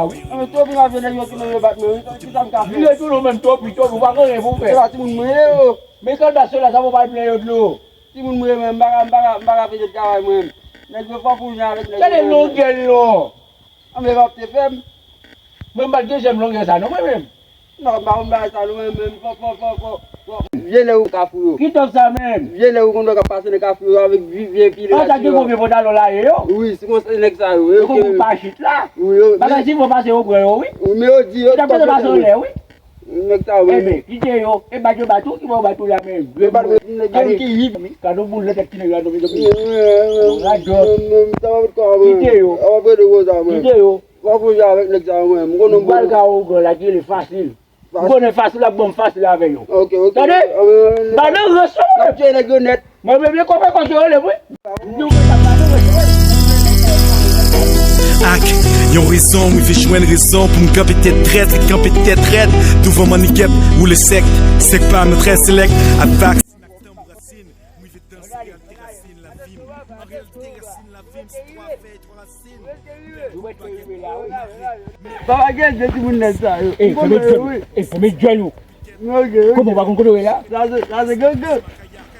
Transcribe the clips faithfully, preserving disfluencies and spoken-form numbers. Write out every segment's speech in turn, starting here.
la, wi. Mwen topi m ap jwenn nèg yo tounen yo bat mwen, wi. Kisa m ka fè? Vire tounen menm topi, topi, ou pa gen anyen pou w fè. Se pa timoun mwen ye, yo. Men kalbas yo la, sa pou w pa al plenn yo dlo. Timoun mwen ye, men m pa ka, m pa ka, m pa ka pete travay mwen. Nèg yo fò pou jan avèk nèg yo. Gade longè l non. Anben, pa te fè m. Mwen m pa t gen jèm longè sa non, mwen menm. Non, m pa konn bagay sa non, mwen menm, fò, fò, fò, fò, fò. Vye nèg ou kafou yo. Ki tòp sa menm? Vye nèg ou konn wè k ap pase nan kafou yo avèk vi-, vye pile. An, sa ki gwo vye pantalon la ye yo? Wi, se konsa nèg sa yo, yo konn pa chit la. Wi, yo, bagay si fò pase yo pran yo, wi. Wi, men yo di yo t ap pase yo lè, wi. Nèg sa yo, wi. Enben, kite yo, e bat yo bat ou, ki fè yo bat ou la menm? Yo bat mwen, nèg yo ki hip. Gade yon boul nan tèt ti nèg la, non, men yo ki radòt. Kite yo. Kite yo. Fò pou jwe avèk nèg sa yo, mwen. M konnen m pral ka ogan la ki rele fasil. M konnen fasil, ap bon fasil avè yo. Ok, ok. Tande? Ba nan rans yo. N ap tiye nèg yo nèt. Mwen menm, e kòman kòman yo rele, wi. Ak yon rezon, m rive jwenn rezon pou m kanpe tèt drèt, kanpe tèt rèd, douvan mannikèt, woule sèk, sèk pa m trè selèk, ak vaks. M rive danse, reyalite rasin lavi m. An reyalite rasin lavi m, se twa fèy, twa rasin. Papa gen de timoun nèg sa yo. Ey, fèmen djòl ou. Ey, fèmen djòl ou. Ok, ok. Kòman w pa konn kote w ye la? Sa se, sa se gangan.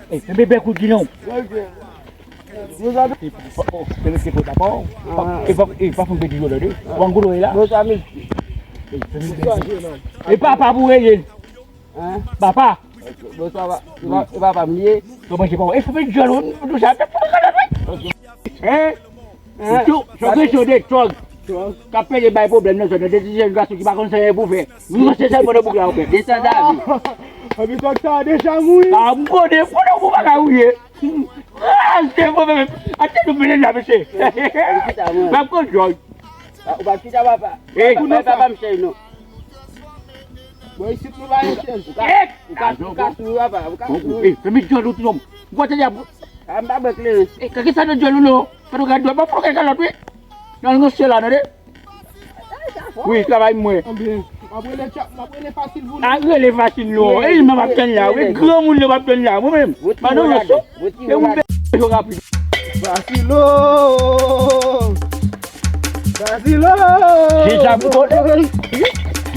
Ey, fèmen bèk ou di non. Ok. Bon, sa e pa, oh, fèmen se kòt apa w. E pa, e pa fon pèdi yo la de. W pa konn kote w ye la? Bon, sa mesye. Ey, fèmen bèk ou. E papa pou w rele. Hein? Papa. Bonswa, pa-, e pa, e papa m li ye. Kòman se papa? E fò m jwenn ou, nou sa fè pou nou kalòt, wi. Hein? Hein? Sou, sou kesyon de tòg. Tòg. K ap pede bay pwoblèm nan zòn nan, de ti jèn gason ki pa konn sa yo pou fè. Nou se sèlman nan bouk la, ou fè. Desann David. Epi tòg sa deja mouri. Ah, m konnen, m konnen ou pou bagay ou ye. Ah, se mwen menm. Atè nou mennen la, mesye. M ap konn jòj. Ah, ou pa chita, papa. Ey. Papa, papa, papa, m chèy non. Bon, isit nou pa gen chèz. Ou ka, ou ka, ou ka sou, papa, ou ka sou. Ey, fèmen djòl ou ti nonm. M kontan di a. Ah, m pa bwè kleren. Ey, kake sa nan djòl ou non. Fè nou gad djòl, pa fò kay kalòt, wi. Nan nou se la, tande. Wi, travay mwen. Anben, m ap rele tcha-, m ap rele fasil pou nou. A, rele fasil non. Ey, mwen m ap tann la, wi. Granmoun yo m ap tann la, mwen menm. Pa nan rans yo. E ou menm, yo rapid. Fasilo! Fasilo! Se sa m konnen.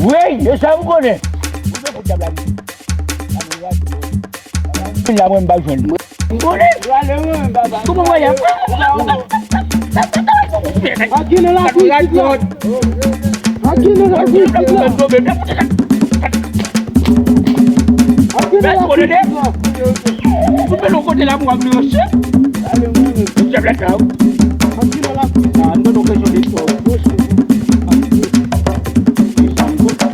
Wi, se sa m konnen. Ou se pou dyab la. La mwen m pa jwenn. M konnen. Kòman w wè y ap. Antre nan lakou isit la. Antre nan lakou isit la. Antre nan lakou isit la. Ou fè lòt kote la pou w ap ranse. Dyab la sa. Antre nan lakou. Ah, m konn yon kesyon de tòg. Sa m konnen.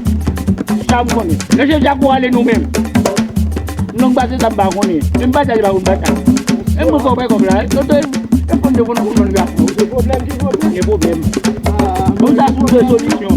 Sa m konnen. Lè se Djako ale nou menm. Nonm pase sa m pa konnen. E m pa sa li pa konn pase. E mwen fè w bay kòb la. Yo te, e fò m te konn konn konn gafon. Se pwoblèm ki pwoblèm. Se pwoblèm. Ah, bon, sa sou de solisyon.